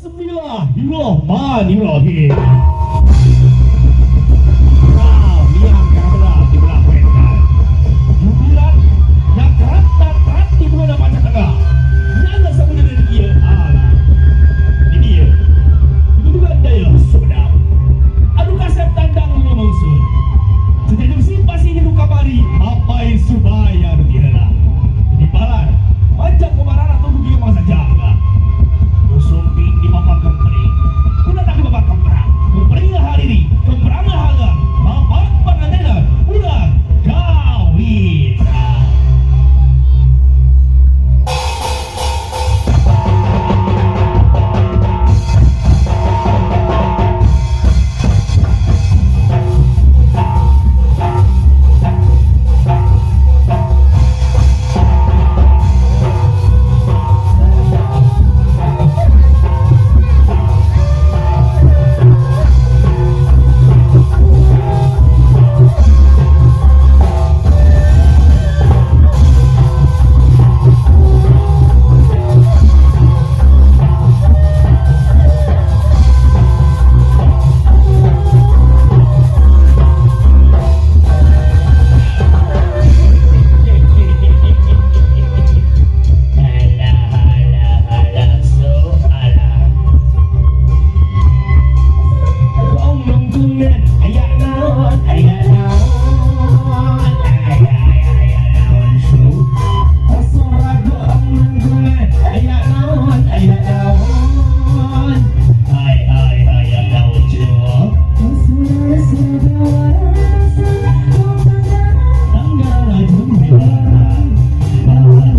Bismillahirrahmanirrahim. Ramiang karena di belah wetan. Jubilan yang kerat dan kerat di bulan Pancah Tengah. Nyala sebenarnya dia ala. Ini dia. Dibutuhkan daya Sumedang. Anu kasep tandang lumengsun. Sejak simpasi di kamari mapai subaya nu diheula. Di balar panjang kumarana tunggu kieu mangsa jangga. Sumping di papak kempring. Kuna tak di papak kemprang. Kempring hariri, kemprang hagang. Papak pangantenan urang kawitan. Alah alah alah so alah. Gong nunggungan aya naon aya naon aya aya aya naon su. Suara gong nunggungan aya naon aya naon. Hai hai aya naon jiwa. Tenggara jembiara. Bahu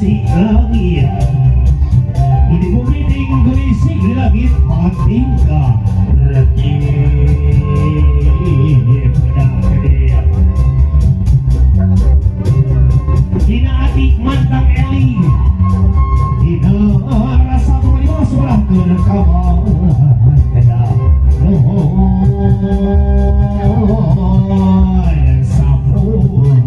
di langit. Di bumi tinggi langit matingkah reti pedang gede. Dina adik mantang eli. Dina rasa pengalima sebelah ke kawan kedah. Nuhun sampun.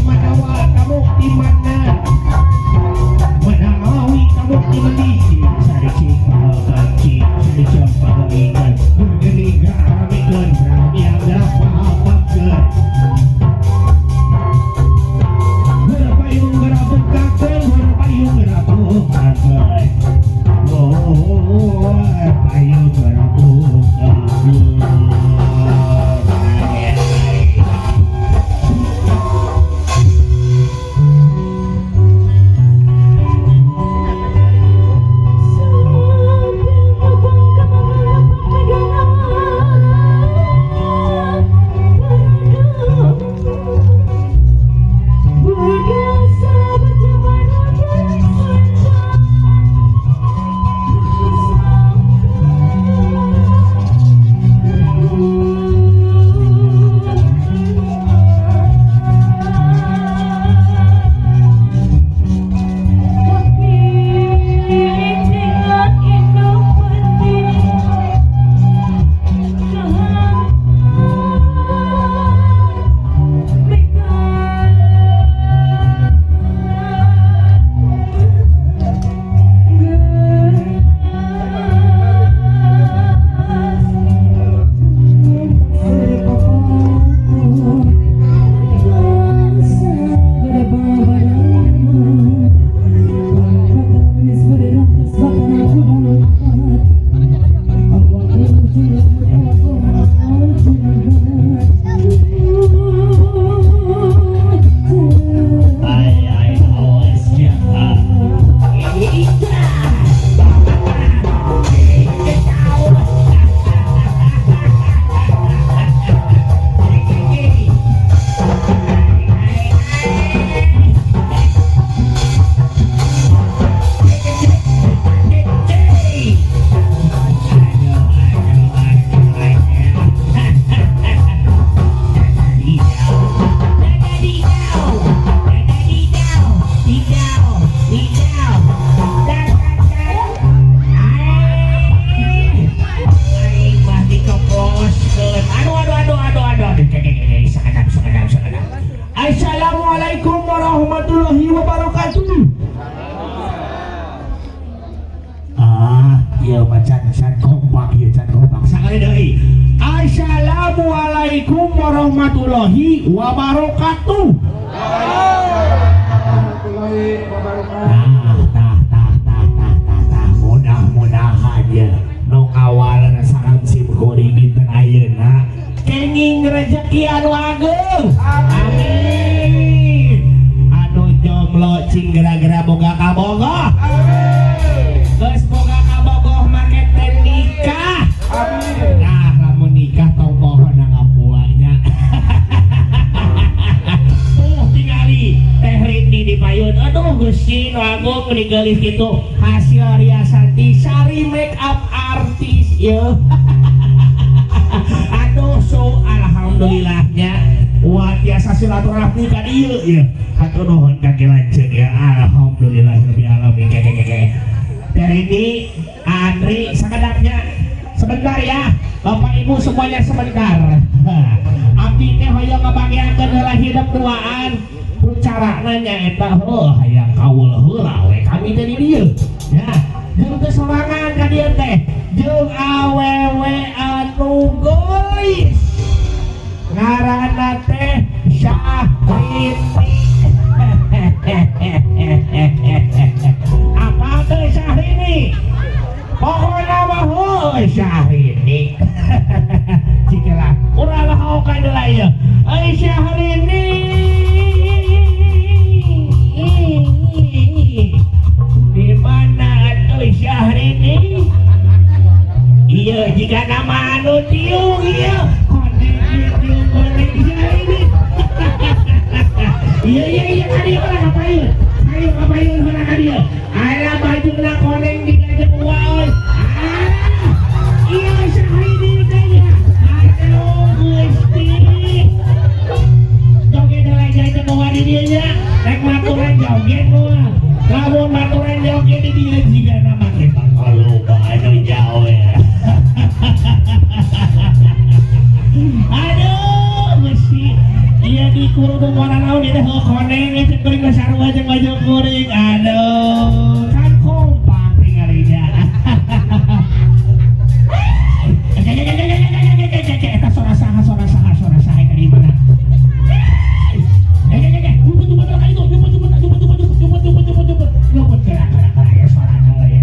Manawi kamu di mana? Manawi kamu di mana? Ieu mah can can kompak ieu, can kompak. Sakali deui. Assalamualaikum warahmatullahi wabarakatuh. Warahmatullahi wabarakatuh. Tah, tah, tah, tah, tah, tah, tah. Mudah-mudahan ya nu ngawaler salam sim kuring dinten ayeuna kenging rezeki anu ageung. Amin. Anu jomblo cing gara-gara boga kabogoh. Amin. Geus boga kabogoh make teh nikah. Amin. Nah, lamun nikah tong poho ngapuanya. Tuh tingali Teh Rini di payun. Aduh, Gusti nu agung, meni geulis kitu. Hasil riasan ti Sari make up artist yeuh. Aduh, so alhamdulillahnya. Wah, tiasa silaturahmi ka dieu ya. Hatur nuhun ka Ki Lanceuk ya. Alhamdulillah rabbil alamin. Ke ke ke. Teh Rini, Andri sakedapnya sebentar ya. Bapak Ibu semuanya sebentar. Abdi teh hoyong ngabagiakeun heula hidup duaan. Carana nya eta heuh hayang kaul heula we kami teh di dieu. Ya, jeung teu sorangan ka dieu teh. Jeung awewe anu geulis. Ngaranna teh Syahrini. Apa teh Syahrini? Pokoknya mah heuh Syahrini. Cikelah, urang haokan heula ieu. Euy Syahrini. Di mana atuh Syahrini? Iya, jika nama anu tiung iya. Koneng tiung koneng Syahrini. Iya, ka dieu lah ngapain? Ayo ngapain heula ka dieu? Ala bajuna koneng digajeng wae. Ah, iya Syahrini teh nya. Aduh Gusti. Joget heula jajeng bawa di dieu nya. Rek maturan joget moal. Lamun maturan joget di dieu jiga nama kita kalau anu jauh ya. Aduh, Gusti. Iya di kurudung warna naon ieu teh koneng cek kuring mah sarua jeung baju kuring. Aduh, kan kompak tingalinya. Eta sora saha, sora saha, sora saha eta di mana? Jemput, jemput, ka itu, jemput, jemput, jemput, jemput, jemput, jemput, jemput, jemput, jemput, jemput, gerak, gerak, gerak, ya suara ya.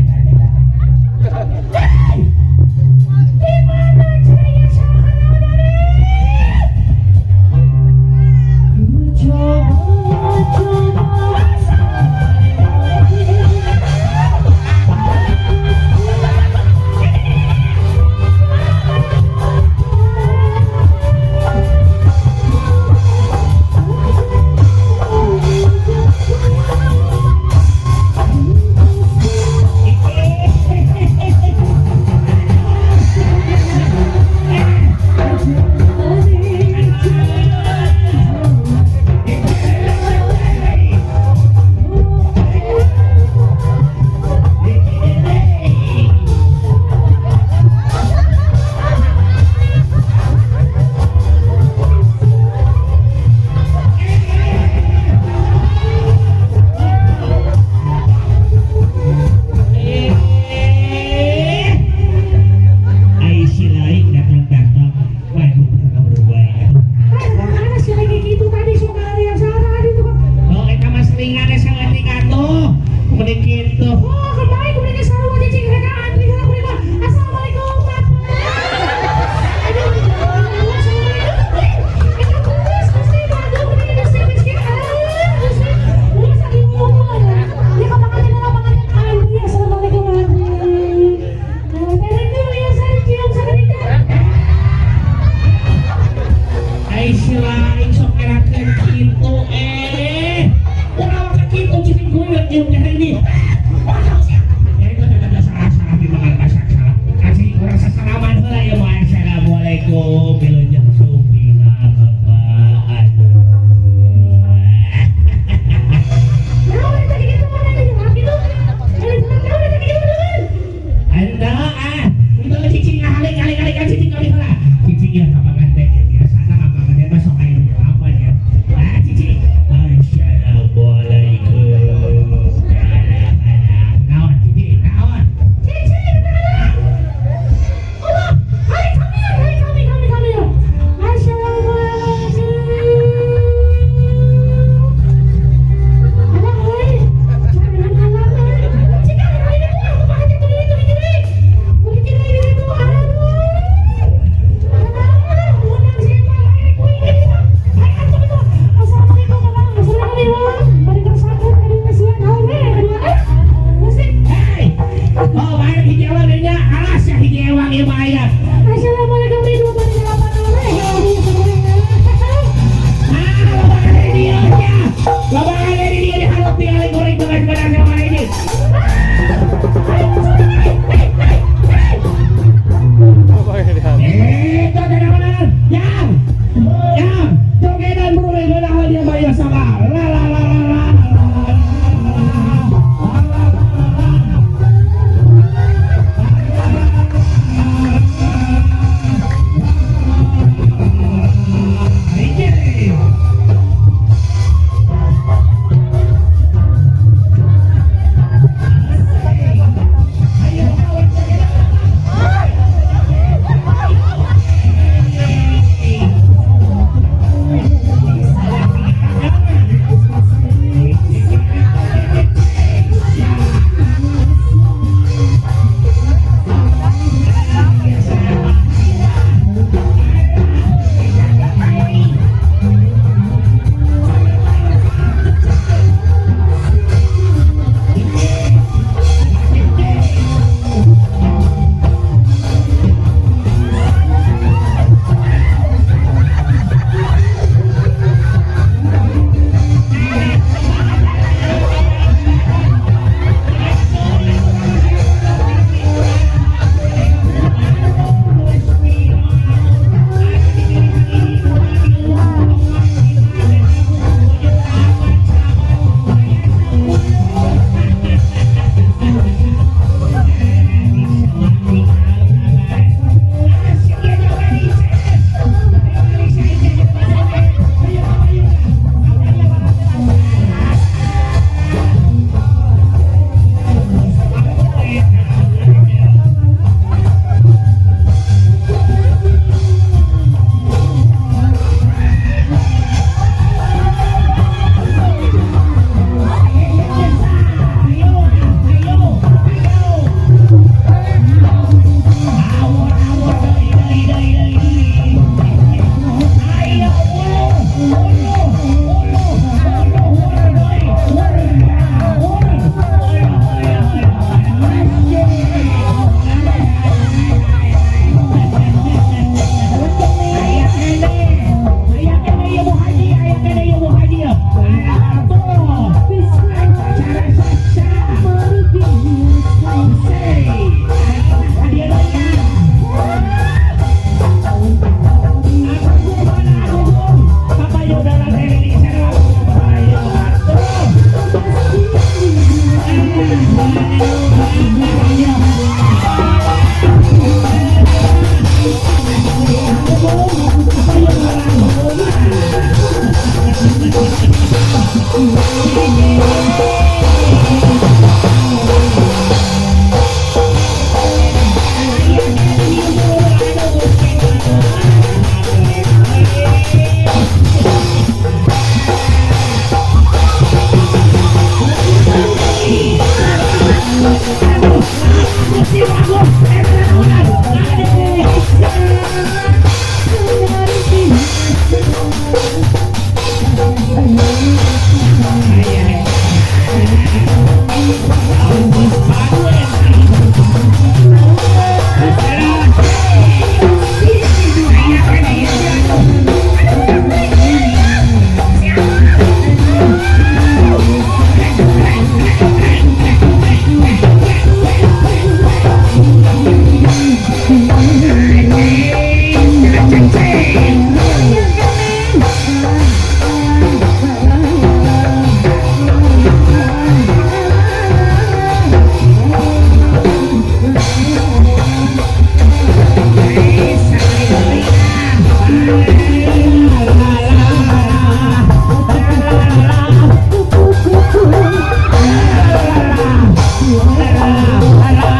la la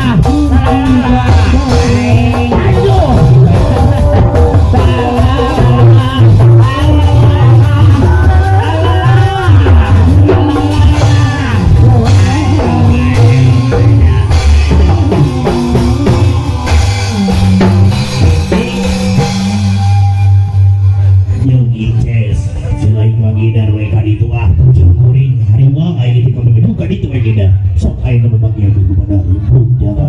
la. Ayo. Jeung Inces selain Mangidar we ka ditu ah jeung kuring hariwang aing di kamu ka ditu we gida sok aing nu memanggil kepada ibu jaga.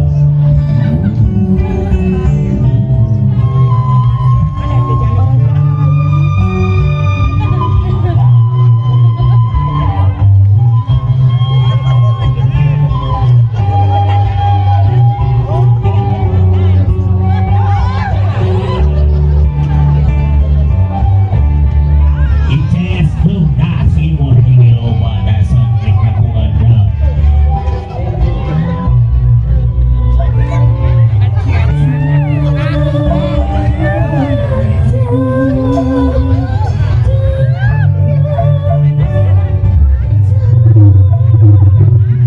Inces tuh dah simur ini loba dah sok rek ngakuan dah.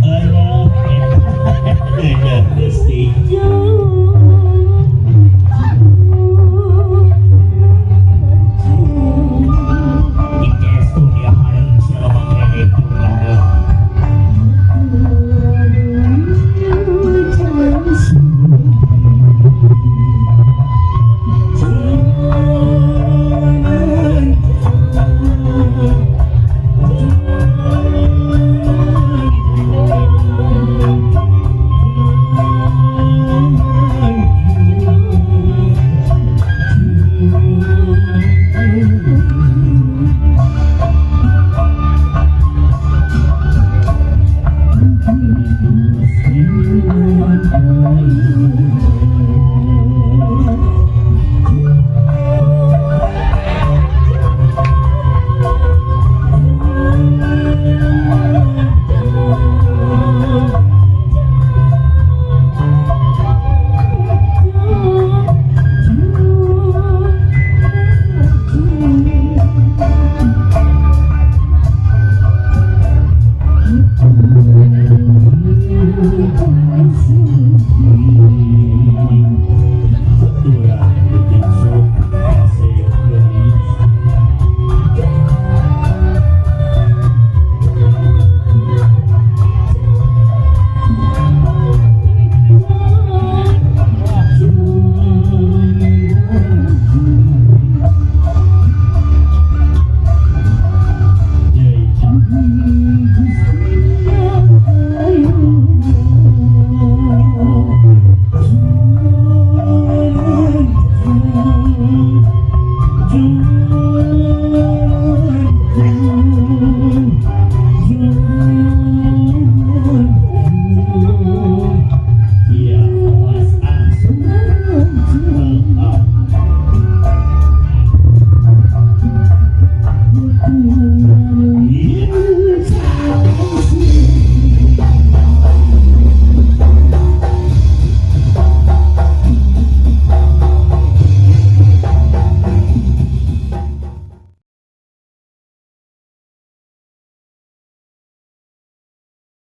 Alah, dah Gusti. Inces tuh dia hareng si loba keneh tuh hareng.